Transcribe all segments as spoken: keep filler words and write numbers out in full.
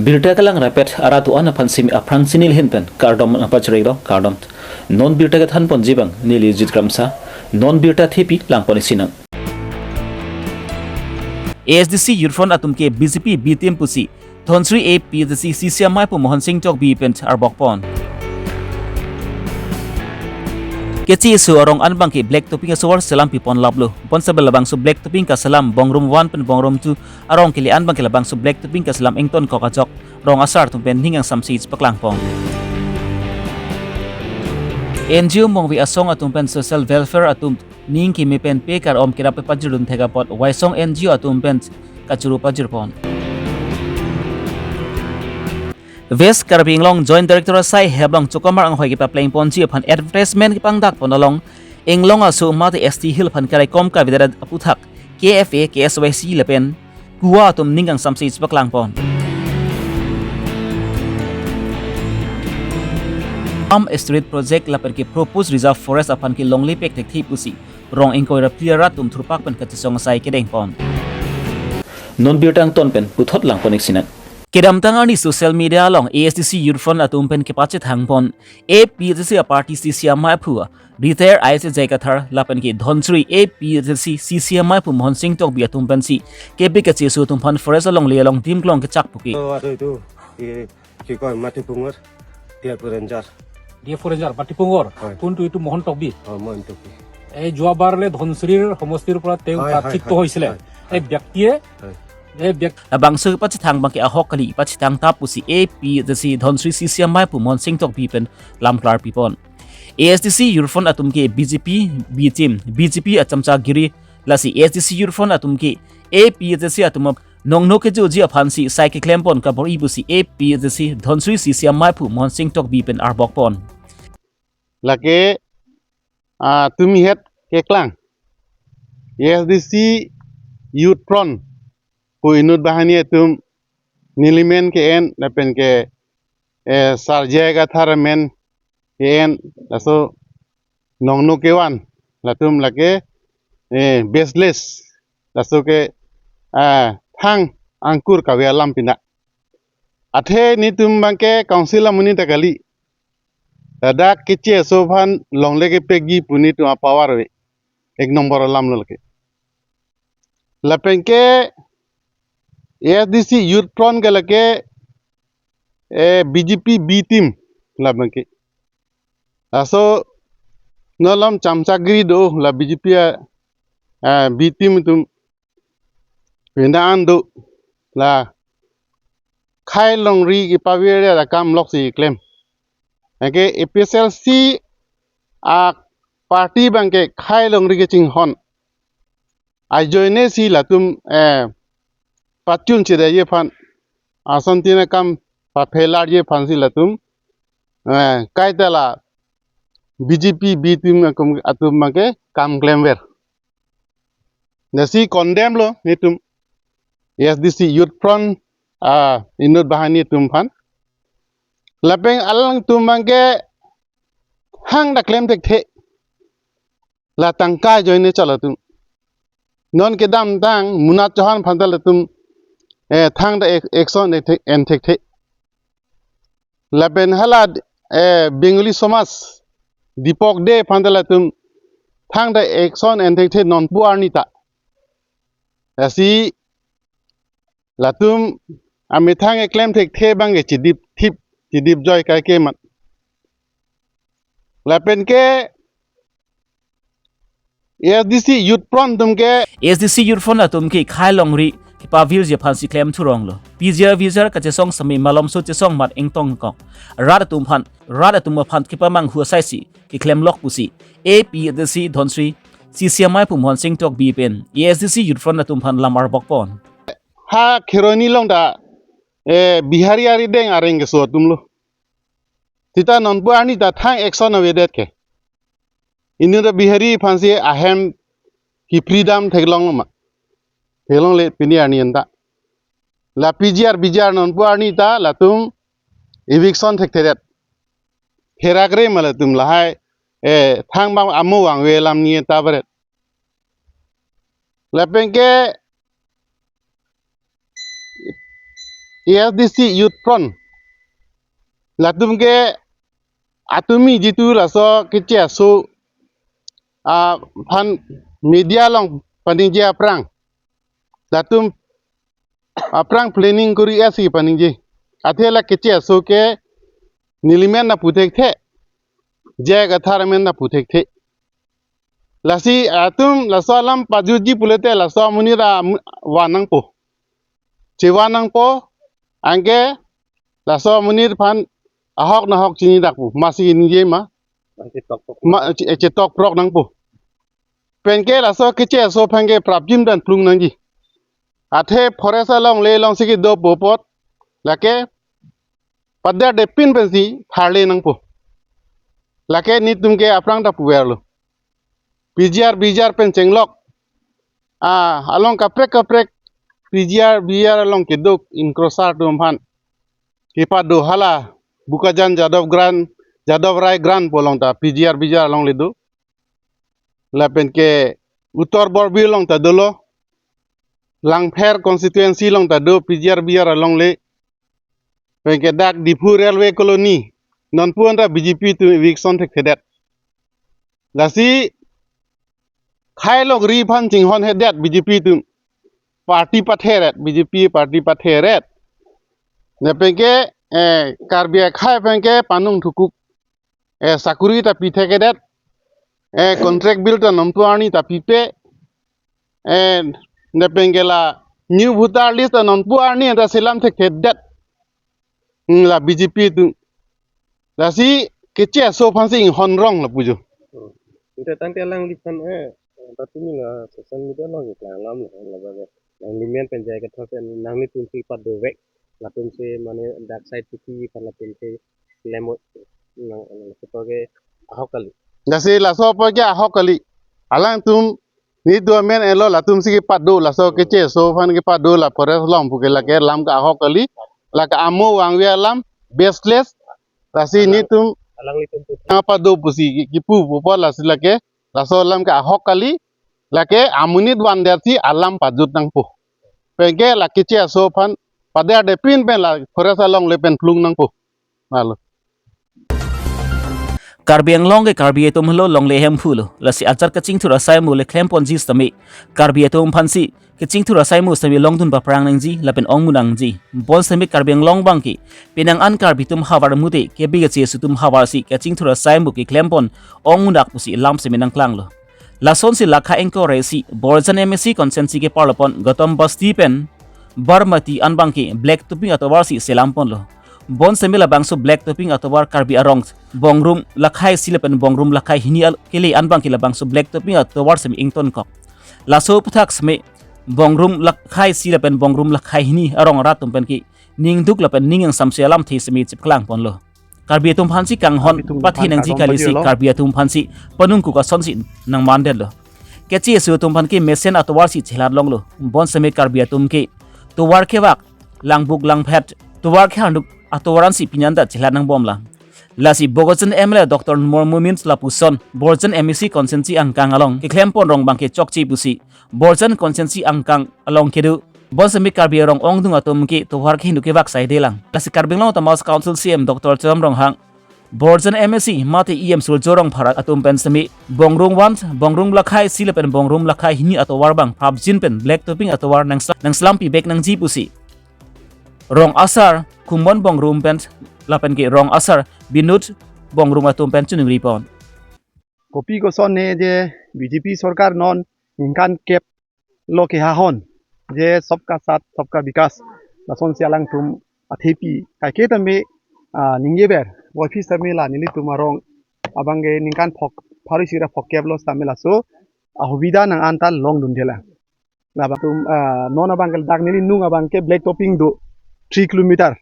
Birta kelang rapet arat do-an aphan simi aphrang si neli ahin pen kardom nangpachiriklo, kardom. Non birta kethan ponji abang neli Jit Kramsa, non birta thepi lang pon-ik sinang. A S D C Youth Front atum ke B J P B team pusi Dhansiri A P H D C C C amei pu Mohon Sing Tokbi pen arbok pon. Kechiso arong an abang ke black topping asovar selam pi pon laplo. Bonta labangso black topping kaselam bongrumvan pen bongrumthu arong kele an abang ke labangso black topping kaselam ington kok ajok rong asar atum pen ning angsam si chepaklang pon. N G O mongve asong atum pen social welfare atum ning keme pen pe kar-om kerap pajirdun thek apot Waisong N G O atum pen kachoro pajir pon. West Karbi Anglong Joint Director asai heblong chokomar anghoi kepapleng ponji aphan advertisement kepangdak pon along Anglong aso mate S T Hill aphan karaikom kavedet aputhak K F A, K S Y C lapen KUWA atum ning angsam si chepaklang pon. Am Street Project lapen ke Proposed Reserve Forest aphan ke longle pek thekthe pusi rong ingkoi ra phli arat atum thurpak pen kachesong asai kedeng pon. Non birta angton pen puthot lang pon-ik sinang. Kedamtang arni social media along A S D C Youth Front atum pen kepachethang pon A P H D C aparty C C amei pu retired I S J Kathar lapen ke Dhansiri A P H D C C C amei pu Mohon Sing Tokbi atum pensi kebi kechiso atum aphan forest alongle along dimklong kechak puke. Oh, ato itu, কি, কি কয়, মাটিপুঙৰ, ডিয়াৰপুৰ ৰেঞ্জাৰ। ডিয়াৰপুৰ ৰেঞ্জাৰ, মাটিপুঙৰ। হয়। কোনটো এইটো? মোহন তকবি। অ, মোহন তকবি। এই যোৱাবাৰলে ধনশিৰিৰ সমষ্টিৰ পৰা তেওঁ হয়, হয়, প্ৰাৰ্থিত্ব হয়, হৈছিলে। হয়, এই হয়। ব্যক্তিয়ে, হয়। এই ব্যক্তি Labangso kepachethang abang ke ahok kali, pachethang tap pusi A P H D C Dhansiri C C amei pu Mohon Sing Tokbi pen lam klarpi pon. A S D C Youth Front atum ke B J P B team, B J P acham chagiri, lasi A S D C Youth Front atum ke A P H D C atum ap- nongno kejoji aphansi sai keklem pon kabor-i pusi A P H D C Dhansiri C C amei pu Mohon Sing Tokbi pen arbok pon. Lake, ah, tumi het keklang A S D C Youth Front pu inut banghini atum nelimen ke-en lapen ke, eh, Sir J I Kathar amen ke-en laso nongno kevan latum lake, eh, baseless laso ke, ah, thang angkur kave alam pina. Athe netum abang ke council amonit ta kali. Ladak kechiso aphan longle kepekji pu netum apower ave. Ek nombor alam lo lake. Lapen ke A S D C Youth Front ke lake, eh, B J P B team labang ke. Laso non alam cham chagiri do la B J P a, eh, B team atum pinda an do la khei longri kepavir akam loksi klem. Anke A P H L C aparty abang ke khei longri kechinghon ajoine si latum, eh, pachun chedetji aphan, ason tin akam paphelarji aphansi latum, eh, kaita la B J P B team atum, atum abang ke kam klemver. Lasi condemn lo netum A S D C Youth Front, ah, inut banghini atum aphan. Lapen alangtum abang ke thang ta klem thekthe. La tangka ajoine chalo atum. Non kedamtang Munat Chauhan aphan ta latum, eh, thang ta ek-, action en thek-, en thekthe. Lapen hala, eh, Bengali Somaj Deepak Dey aphan ta latum thang ta action en thekthe nonpu arni ta. Lasi latum amethang eklem thekthe abang ke chidip thip, chidip joi kaike mat. Lapen ke A S D C Youth Front atum ke A S D C Youth Front atum ke khei longri kepavirji aphansi klem thurong lo. P G R V G R kachesong sami malomso chesong mat ingtong kok. Rat atum aphan, rat atum aphan kepamanghu asaisi keklem lok pusi A P H D C Dhansiri C C amei pu Mohon Sing Tokbi pen A S D C Youth Front atum aphan lam arbok pon. Ha Kheroni along ta, eh, Bihari arideng areng keso atum lo. Sita nonpu arni ta thang action avedet ke. Inut ta Bihari aphansi ahem ke freedom theklong lo ma. Theklongle pini arni anta. La P G R V G R nonpu arni ta latum eviction thekthedet. Pherakre ma latum lahai, eh, thang abang amo vangve alam ni ta beret. Lapen ke A S D C Youth Front, latum ke atumi jitu laso keche aso aphan media along paningje aphrang, latum aphrang planning kori asi paningje. Athe la keche aso ke nelimen na puthekthe, J I Kathar amen na puthekthe. Lasi atum laso alam pajutji pulote laso amonit amu-, van nangpo. Chevan nangpo, anke laso amonit aphan ahok nahok chini dakpo. Masi ningje ma? Masi tok tok. Ma, che-, chetok prok nangpo. Penke laso keche aso aphan ke prapjin pen plung nangji. Athe forest alongle alongsi kedopo apot, lake paderdepin pensi tharle nangpo. Lake netum ke aphrang ta puverlo. P G R, B G R pen chenglok. Ah, along kaprek kaprek P G R, B G R along kedo encroacher atum aphan kepado hala Bokajan Jadavganj, Jadavganj pu along ta P G R, B G R alongle do. Lapen ke Uttar Borbil along ta dolo. Langpher constituency along ta do P G R, B G R alongle. Penke dak Diphu Railway Colony, nonpu anta B J P atum eviction thekthedet. Lasi khei longri aphan chinghonhedet B J P atum. Party patheret, B J P party patheret. Ne penke, eh, Karbi akhei penke panung thukuk. Eh, sakuri ta pithekedet. Eh, contract bill ta nonpu arni ta pipe. Eh, ne penke la new voter list ta nonpu arni ta selam thekthedet. Hmm, la B J P atum. Lasi keche aso aphansi inghon rong lapu jo. Hmm. Ante tangte alangliphan, eh, patumi la social media along iklang alam lo, labang nangli men pen J I Kathar pen nanglitumsi padovek. Latumsi mane dak side tiki aphan latumsi lemo nang, nang sepo ke ahok kali. Lasi laso apot ke ahok kali. Alangtum netum amen elo latumsi kepado, laso keche aso aphan kepado la forest along pu ke lake alam ke ahok kali. Lake amo vangve alam, baseless. Lasi netum alanglitum pu nangpado pusi ki-, kipu pupo lasi lake, laso alam ke ahok kali, lake amonit vandersi alam pajut nangpo. Penke la keche aso aphan paderdepin pen la forest alongle pen plung nangpo. Lalo. Karbi Anglong ke Karbi atum helo, longle Hemphu lo. Lasi ajat kachingthur asai amo le klemponji sitame Karbi atum aphansi kachingthur asai amo sitame longdun paphrang nangji lapen ongmu nangji. Bonsitame Karbi Anglong abangke penang an Karbi atum havar mute kebi keche aso atum havarsi kachingthur asai amo keklempon ongmu dak pusi lam sitame nangklanglo. Lasonsi lakha ingkoi ra isi Borjan M A C constituency keparlopon Gautam Basti pen Barmati an abangke black topping atovarsi selamponlo. Bonsitame labangso black topping atovar Karbi arong Bongrung lakha isi lapen Bongrung lakha hini al-, kele an abangke labangso black topping atovar sitame ingtonkok. Laso aputhak sitame Bongrung lakha isi lapen Bongrung lakha hini arong arat atum penke ningduk lapen ning ingsamse alamthe sitame chipklangponlo. Karbi atum aphansi kanghon Karbi atum pathe aphan nangji kanghon kalisi pajirlo. Karbi atum aphansi panungkuk asonsi nangmandetlo. Keche aso atum aphan ke mesen atovarsi chelat longlo. Bonsitame Karbi atum ke tovar kevak, langbuk langphet, tovar kehangduk atovar ansi pini anta chelat nangbomlang. Lasi Bokajan M L A Doctor Numal Momin lapuson Borjan M A C constituency angkang along keklempon rong abangke chokche pusi Borjan constituency angkang along kedo bonsitame Karbi arong ongdung atum ke tovar kehingduk kevak saidelang. Lasi Karbi Anglong Autonomous Council C E M Doctor Tuliram Ronghang, Borjan M A C mate E M Surjya Rongphar atum pen sitame Bongrung one, Bongrung lakha isi lapen Bongrung lakha hini atovar abang prapjin pen black topping atovar nangsa-, nangselam pivek nangji pusi rong asar Khumbon Bongrung pen lapen ke rong asar Binod Bongrung atum pen choningri pon. Kopi koson ne je B J P sorkar non ningkan kep lo kehahon je Sabka Saath Sabka Vikas, lasonsi alangtum athepi kaike tame, ah, ningjever, voiphis tame la nelitum arong abangke ningkan phok pharo isi ra phokep lo sitame laso ahubida nang-an ta longdunthelang. Labangtum, ah, non abangke dak neli nung abangke black topping do three kilometer.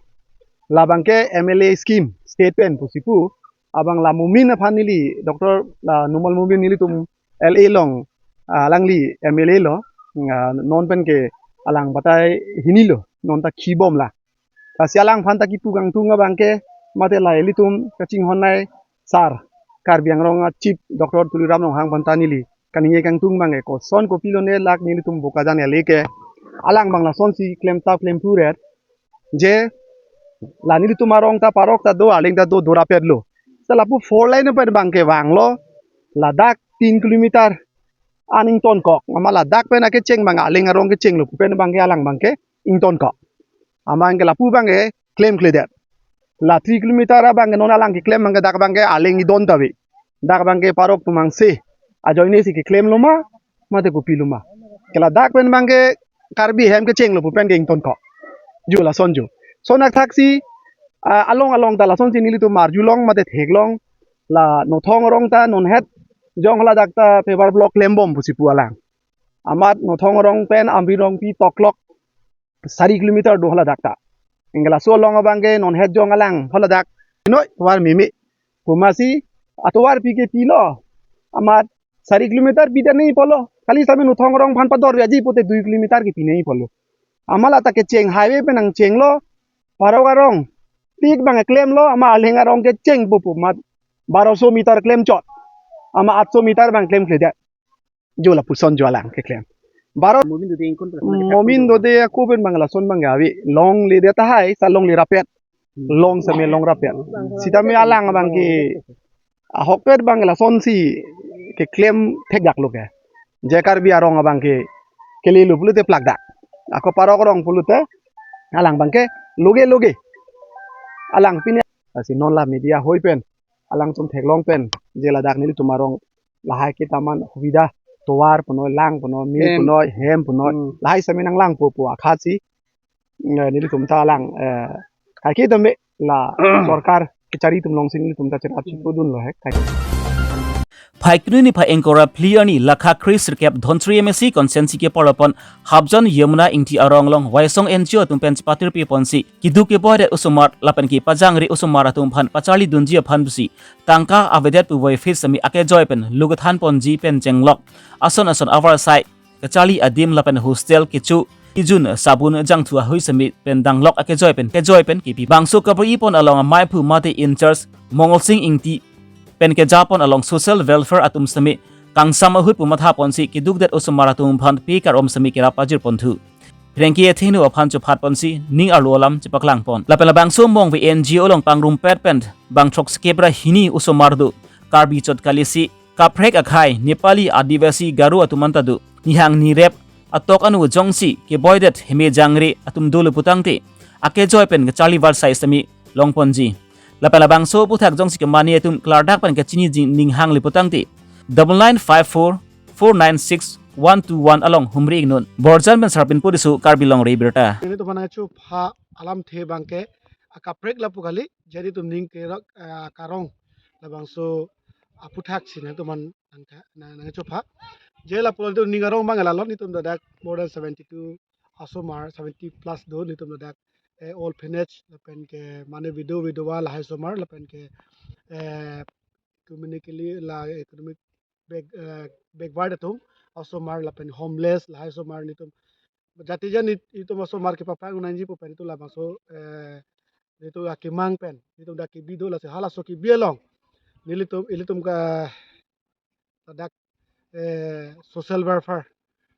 Labangke M L A scheme state pen pusi pu abang la Momin aphan neli Doctor la Numal Momin nelitum L A along, ah, alangli M L A lo, ah, non penke alang batai hini lo, non ta khibomlang. Lasi alangphan ta kipu kangtung abangke mate la ilitum kachinghon nai sar Karbi Anglong a Chief Doctor Tuliram Ronghang aphan ta neli kaningje kangtung abangke koson kopilo ne lak nelitum Bokajan L A ke alang abang lasonsi klemtap klemphu ret. Je la nelitum arong ta parok ta do, arleng ta do, do rapet lo. Sa lapu four lane pen abang ke vanglo, ladak tin kilometer an ingtonkok. Amat ladak pen akecheng abang, arleng arong kechenglo pu pen abang ke alang abang ke ingtonkok. Amat anke lapu abang ke klemkledet. La three kilometer abang ke non alang keklem abang ke dak abang ke arleng idon ta ave. Dak abang ke parok atum angse ajoine si keklemlo ma, mate kopilo ma. Ke ladak pen abang ke Karbi ahem kechenglo pu pen ke ingtonkok. Ju lason ju. Lason athaksi, ah, along along ta lasonsi nelitum arjulong mate theklong. La Nothong arong ta non het jong ladak ta paver block klembom pusi pu alang. Amat Nothong arong pen Amri Rongpi toklok sari kilometer do haladak ta. Anke laso along abang ke non het jong alang haladak noi tovar meme. Pu amatsi atovar pi ke pilo. Amat sari kilometer pi ta nangji pulo. Kali sami Nothong arong aphan pador veji pute dui kilometer ke pi nangji pulo. Amat lata kecheng highway pen nangchenglo. Parok arong tik abang klemlo, amat arleng arong kechengpo pu amat baroso meter klemchot. Amat atso meter abang klemkledet. Jo lapuson jo alang keklem. Baro Momin Dode ingkun pala Momin Dode ako pen abang lason abang ave. Longledet tahai, sa longle rapet. Long same long rapet. Sitame alang abang ke ahokpet abang lasonsi keklem thekdaklo ke. Je Karbi arong abang ke kelelo pulote plakdak. Ako parok arong pulote alang abang ke loge loge. Alang pini asi non la media hoi pen alangtum theklong pen je ladak nelitum arong lahai ketaman hubida tovar punoi, lang punoi, mil Hem. punoi, hem punoi. Hmm. Lahai sami nanglangpo pu akhasi, eh, nelitum ta lang, eh, kaike tame la sorkar kachari atum alongsi nelitum ta cherap chipo dunlo he. Kaike. Phaikuni niphai ingkoi ra phli arni lakha kre sirkep Dhonsiri M A C constituency kepor apon Hapjon Yamuna Ingti arong along Waisong N G O atum pen chepatirpi ponsi keduk keboidet osomar lapen kepajangri osomar atum aphan pacharli dunji aphan pusi tangka avedet puvoiphit sami akejoi pen lo kethan ponji pen chenglok ason ason avarsai kacharli adim lapen hostel kecho kejun sabun jangthu ahui sami pen danglok akejoi pen kejoi pen kipi. Bangso kabri pon along amei aphu mate in charge Mongol Sing Ingti pen kejapon along social welfare atum sami kangsam ahut pu matha ponsi kedukdet osomar atum aphan pe karom sami kerap pajir ponthu. Pherangke athengno aphan chophat ponsi ning arlo alam chepaklang pon. Lapen labangso mong ave N G O along pangrumpet pen bang throksikep ra hini osomar do. Karbi chot kali si kaprek akhei Nepali, Adivasi, Garo atum anta do. Nihang nirep atok anu jongsi keboidet heme jangre atum dolo putangte akejoi pen kacharli varsai sami long ponji. Lapen labangso aphuthak jongsi kemani atum klardak pen kachiniji ning hangle putangte double nine five four four nine six one two one along humri ingnun. Borjan pen Sarpin Puriso, Karbi Longri Abirta. Nelitum aphan nangchopha alamthe abang ke akaprek lapu kali, je nelitum ning kerok, eh, karong labangso aphuthaksi nelitum aphan nangtha-, nang, nangchopha. Je lapu nelitum ning arong abang lalo, nelitum ladak more than seventy-two osomar, seventy plus do nelitum ladak, eh, orphanage lapen ke mane widow widowa lahai osomar lapen ke, eh, economically la economic back, eh, backward atum osomar lapen homeless lahai osomar nelitum. Jati jan nelitum osomar kepaphrang nangji pu pen nelitum labangso, eh, nelitum akemang pen nelitum dak kebi do, lasi halaso kebi along nelitum, ilitum ke ladak, eh, social welfare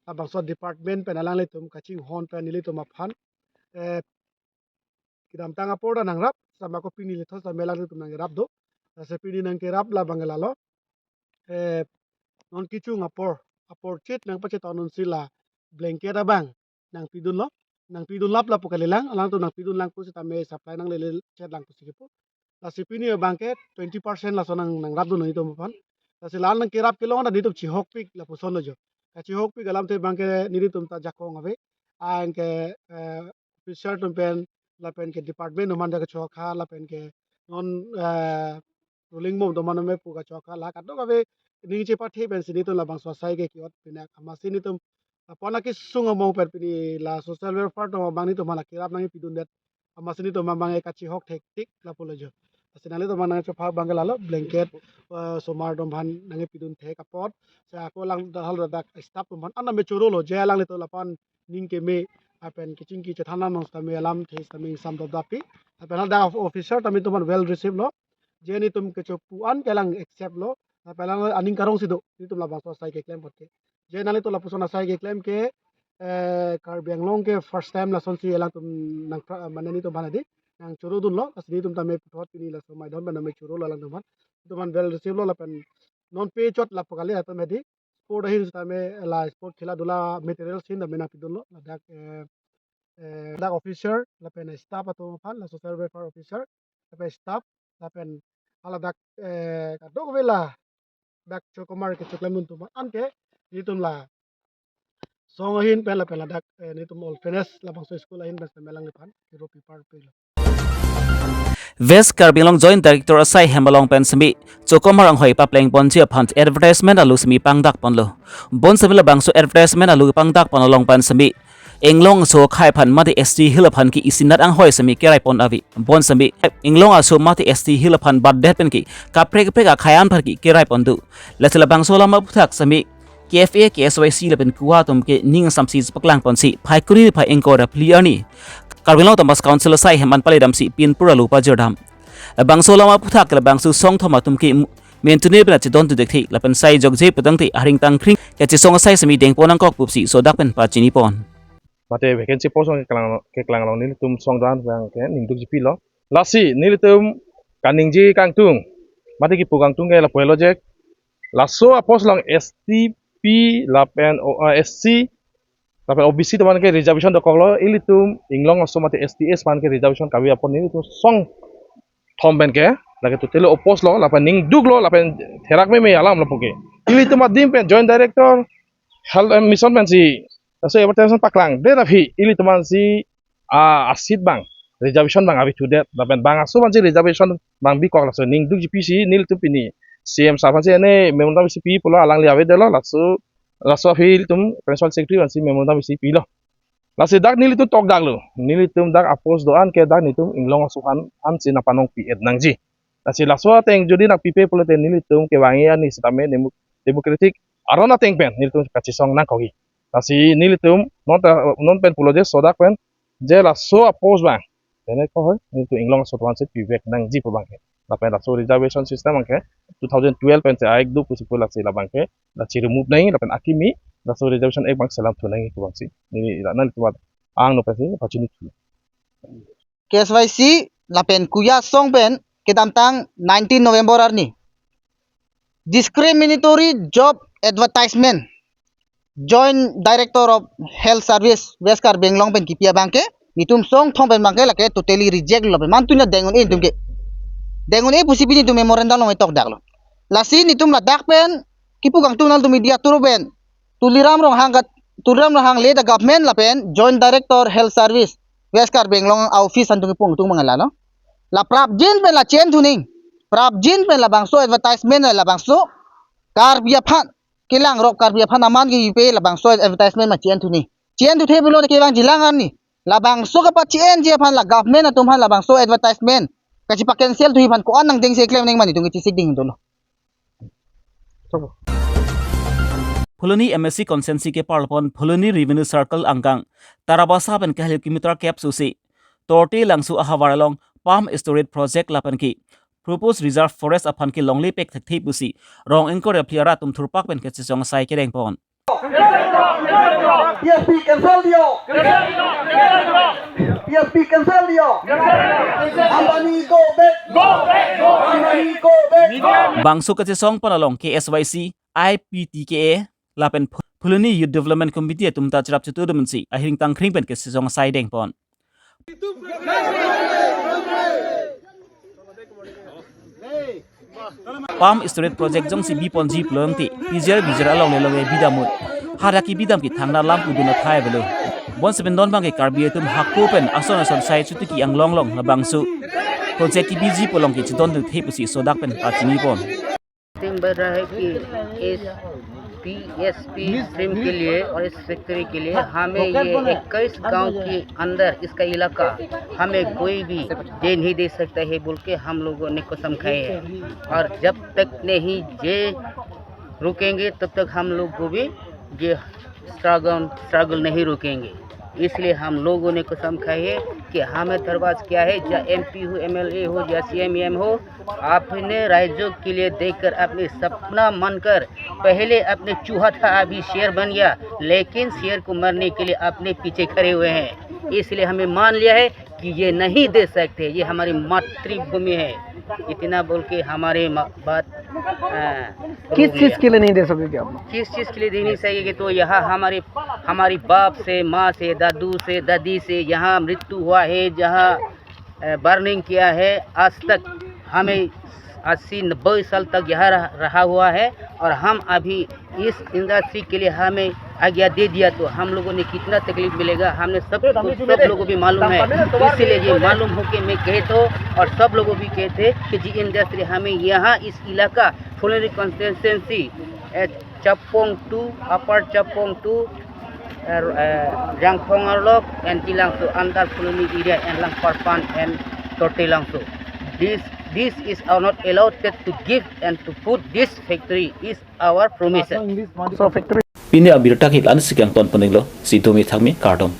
labangso department pen alanglitum kachinghon pen nelitum aphan, eh, kedamtang apor ta nangrap, sitame ako pini lethot sitame alanglitum nangrap do. Lasi pini nangkerap labang lalo, eh, non kechung apor, apor chit nangpachetong unsi la blanket abang nangpidunlo, nangpidunlap lapu kalilang, alangtum nangpidunlang pu sitame supply nanglele chetlang pusi kipu. Lasi pini abang ke twenty percent laso nang, nangrapdun nelitum aphan. Lasi la nangkerap kelong ta nelitum chihokpik lapuson lo jo. Kachihokpik alamthe abang ke nelitum ta jakong ave. Anke, eh, officer atum pen lapen ke department atum anta kechokha lapen ke non, eh, ruling mom atum anta me pu kachokha la kadokave ning chepathe pensi nelitum labangso asai ke ki-ot pinak amatsi nelitum apon akesung among pen pini la social welfare atum abang nelitum aphan kerap nangpidundet amatsi nelitum abang kachihok thektik lapu lo jo. Lasi nanglitum aphan nangchopha abang ke lalo blanket, eh, osomar atum aphan nangpidun thek apot. Sa ako lang dahal ladak staff atum aphan anta me choro lo je alanglitum lapu-an ning keme lapen kechingki chethan nang sitame alamthe sitame ingsam dopdap pi. Lapen ladak officer tame nelitum aphan well receive lo. Je nelitum kechopu-an ke alang accept lo. Lapen alang aning karong si do nelitum labangso asai keklem apot ke. Je nanglitum lapuson asai keklem ke eh, Karbi Anglong ke first time lasonsi alangtum nang pra-, mane netum aphan hedi nangchoro dunlo, lasi netum tame puthot pini laso maidan pen name chorolo alangtum aphan. Netum aphan well receive lo lapen non pei chot lapu kali atum hedi sport ahin sitame la sport khela dula material sin tame nangpidunlo ladak, eh, eh, ladak officer lapen staff atum aphan, la social welfare officer lapen staff lapen haladak, eh, kadokave ladak chokomar kechoklem atum aphan. Anke netum la song ahin pen lapen ladak, eh, netum orphanage labangso school ahin pen semelang lephan kiro pipar pelo. West Karbi Anglong Joint Director asai hem along pen semi chokomar anghoi papleng ponji aphan advertisement alu semi pangdak ponlo. Bonsemi labangso advertisement alu pangdak pon along pen semi Inglong aso akhai aphan mate S T Hill aphan ke isinat anghoi semi kerai pon ave. Bonsemi Inglong aso mate S T Hill aphan batdet pen ke kaprek kaprek akhai an aphan ke kerai pon do. Lasi labangso alam aphuthak semi K F A, K S Y C lapen KUYA atum ke ning asamsi chepaklang ponsi Phaikuni phai ingkoi ra phli arni Karbi Anglong Autonomous Council asai hem an pale damsi pinpur alu pajir dam. Labangso alam aphuthak labangso song thom atum ke mu-, mentune pen achedon tu dekthe lapen sai jokje putangte ahring tangkhring kachesong asai semi dengpon nangkok pusi sodak pen pachini pon. Mate vacancy post along keklang, keklang along nelitum song do-an abang ke ning dukjipilo. Lasi nelitum kaningje kangtung mate kipu kangtung ke lapu-elo jek. Laso apost along S T P lapen o, eh, S C lapen O B C atum aphan ke reservation dokoklo, ilitum Inglong aso mate S T S aphan ke reservation kave apot nelitum song thom pen ke lake totally oppose lo lapen ning duklo lapen therak meme alam lapu ke. Ilitum adim pen Joint Director Health and Mission pensi laso advertisement paklangdet aphi ilitum aphansi, ah, a-seat abang, reservation abang ave thudet lapen bang aso aphansi reservation abang bikok, laso ning dukjipisi nelitum pini C M sir aphansi ene memorandum isi pi pulo, alangli avedetlo, laso, laso aphi ilitum Principal Secretary aphansi memorandum isi pilo. Lasi dak nelitum tokdaklo, nelitum dak apost do-an ke dak nelitum Inglong aso aphan, aphansi nangpanong pi-et nangji. Lasi laso ateng jodi nangpipe pulote nelitum kevangji arni sitame demo-, democratic aron ateng pen nelitum kachesong nangkokji. Lasi nelitum non ta, non pen pulo je sodak pen je laso apost abang, tene ko hoi, nelitum Inglong aso aphansi pivek nangji pu abang ke. Lapen laso reservation system abang ke two thousand twelve pensi a-act do pusi pu, lasi labang ke la chi-remove nangji lapen akimi laso Reservation Act abang selam thu nangji pu abangsi neli la nelitum angno pensi pachini thu. K S Y C lapen KUYA asong pen kedamtang nineteen November arni discriminatory job advertisement Joint Director of Health Service West Karbi Anglong pen kipi abang ke, netum song thom pen abang ke lake totally reject lo pen, mantun ya deng un-e netum ke. Deng un-e pusi pini netum memorandum along tokdaklo. Lasi netum ladak pen kipu kangtung nangtum media through pen Tuliram Ronghang kat, Tuliram Ronghang le the government lapen Joint Director Health Service West Karbi Anglong office antung kipu kangtung mangala no. La prapjin pen la chen thuning. Prapjin pen labangso advertisement labangso Karbi aphan kelang rok, Karbi aphan aman kepipe labangso advertisement ma chen thuning. Chen thuthe pulo ke vangjilang arni. Labangso kapachenji aphan la government atum aphan labangso advertisement kachipa-cancel thuji aphan ko-an nangdengsi klem nangji ma netum kachesik ding dolo. Phuloni M A C constituency ke parlopon Phuloni Revenue Circle angkang Tarabasa pen kahel kilometer kep susi Torte Langso ahavar along Palm Storage Project lapen ke Proposed Reserve Forest aphan ke longle pek thekthe pusi rong ingkoi ra phli arat atum thurpak pen kachesong asai kedeng pon. P S P cancel diyo. P S P cancel diyo. Ambani go back. Ambani go back. Bangso kachesong pon along K S Y C, I P T K A lapen Phu-, Phuloni Youth Development Committee atum ta cherap chetu do mensi ahring tangkhring pen kachesong asai deng pon. Palm Storage Project jongsi bi ponji pulote P G R V G R along le longle bidam un. Hadak kebidam ke thangnalam pudun athai avelo. Bonsependon abang ke Karbi atum hako pen ason ason sai chotiki anglong along labangso project kebiji pu along ke chedon thekthe pusi sodak pen pachini pon. Team बढ़ रहा है कि इस PSP stream के लिए और इस फैक्ट्री के लिए हमें ये इक्कीस गांव के अंदर इसका इलाका हमें कोई भी ये नहीं दे सकता है बोल के हम लोगों ने कसम खाई है। और जब तक नहीं ये रुकेंगे तब तक हम लोग को भी ये स्ट्रगल स्ट्रगल नहीं रुकेंगे। इसलिए हम लोगों ने कसम खाई है कि हमें दरवाज क्या है, चाहे एमपी हो, एमएलए हो या सीएम हो, आपने राज्यों के लिए देखकर अपने सपना मानकर पहले अपने चूहा था, अभी शेर बन गया, लेकिन शेर को मारने के लिए अपने पीछे खड़े हुए हैं। इसलिए हमें मान लिया है कि ये नहीं दे सकते, ये हमारी मातृभूमि है। इतना बोल के हमारे मा-, बात, अ, किस रोक चीज लिया। के लिए नहीं दे सकोगे आप लोग? किस चीज के लिए देनी चाहिए कि तो यहाँ हमारे, हमारी बाप से, माँ से, दादू से, दादी से यहाँ मृत्यु हुआ है, जहाँ बर्निंग किया है, आज तक हमें अस्सी नब्बे साल तक यहाँ रह, रहा हुआ है और हम अभी इस इंडस्ट्री के लिए हमें आज्ञा दे दिया तो हम लोगों ने कितना तकलीफ मिलेगा, हमने सब कुछ, सब लोगों को भी मालूम है। इसीलिए ये मालूम हो कि मैं कहता हूँ और सब लोगों भी कहते हैं कि जी इंडस्ट्री हमें यहाँ इस इलाका फुलवारी कॉन्स्टिट्यूएंसी, चपकोंग टू, अपर चपकोंग to, Jangphong Arlok and Tilangso under Phuloni area and Langparpan and Tortilangso. This, this is our not allowed to give and to put this factory is our permission. So factory Pini abirta ke la-an si kangton pon-iklo, si domi thakmi, kardom.